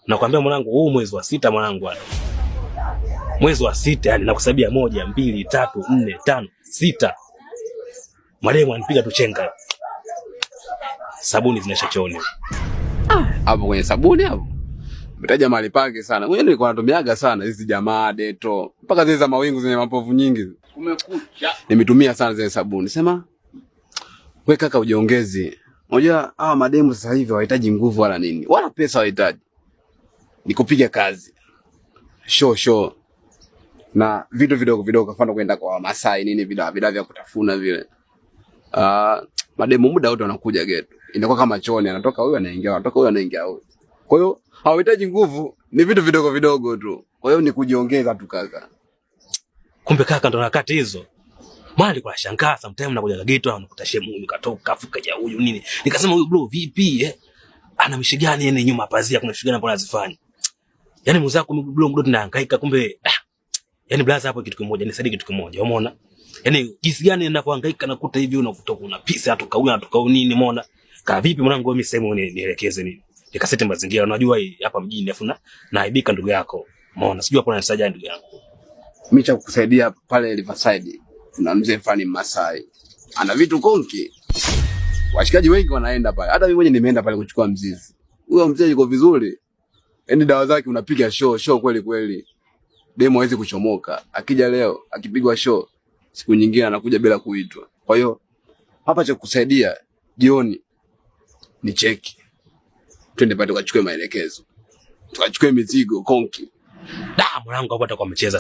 Nakwambia mwanangu, huu mwezi wa sita mwanangu hapa. Mwezi wa sita yani nakusabia moja, mbili, tatu, nne, tano, sita. Mademu anipiga tu chenga. Sabuni zinaisha chooni. Hapo kwenye sabuni hapo. Umetaja mahali pake sana. Mwenyewe nilikuwa natumiaga sana hizi jamaa Dettol. Mpaka zile za mawingu zenye mapovu nyingi. Kumekucha. Nimetumia sana zile sabuni. Sema we kaka ujiongezi. Unajua hawa mademu sasa hivi hawahitaji nguvu wala nini. Wala pesa hawahitaji. Ni kupiga kazi. Show show. Na vitu vidogo vidogo, mfano kwenda kwa Masai nini vida vida vya kutafuna vile. Ah, mademu muda wote wanakuja geto. Inakuwa kama chooni, anatoka huyu anaingia, anatoka huyu anaingia huyu. Kwa hiyo hawahitaji nguvu, ni vitu vidogo vidogo tu. Kwa hiyo ni kujiongeza tu kaka. Kumbe kaka ndo harakati hizo. Maana nilikuwa nashangaa sometimes nakuja geto nakuta shemu huyu katoka afu kaja huyu nini. Nikasema huyu bro vipi eh? Ana mishi gani yani nyuma pazia kuna shughuli gani ambayo anazifanya? Yaani mwenzako bro mdo tunahangaika kumbe ah, yaani blaza hapo kitu kimoja nisaidie kitu kimoja umeona? Yaani jinsi gani ninavyohangaika nakuta hivi unakuta kuna pisa atoka huyu anatoka huyu nini umeona? Ka vipi mwanangu mimi sehemu nielekeze nini? Nikasete mazingira unajua hii hapa mjini afu na naaibika ndugu yako. Umeona? Sijui hapo unanisaidia ndugu yangu. Mimi cha kukusaidia pale Riverside kuna mzee fulani Masai. Ana vitu konki. Washikaji wengi wanaenda pale. Hata mimi mwenyewe nimeenda pale kuchukua mzizi. Huyo mzee yuko vizuri. Yaani dawa zake unapiga show show kweli kweli. Demo hawezi kuchomoka. Akija leo akipigwa show siku nyingine anakuja bila kuitwa. Kwa hiyo hapa cha kukusaidia jioni ni cheki. Twende pale tukachukue maelekezo. Tukachukue mizigo konki. Da mwanangu hapo atakuwa amecheza.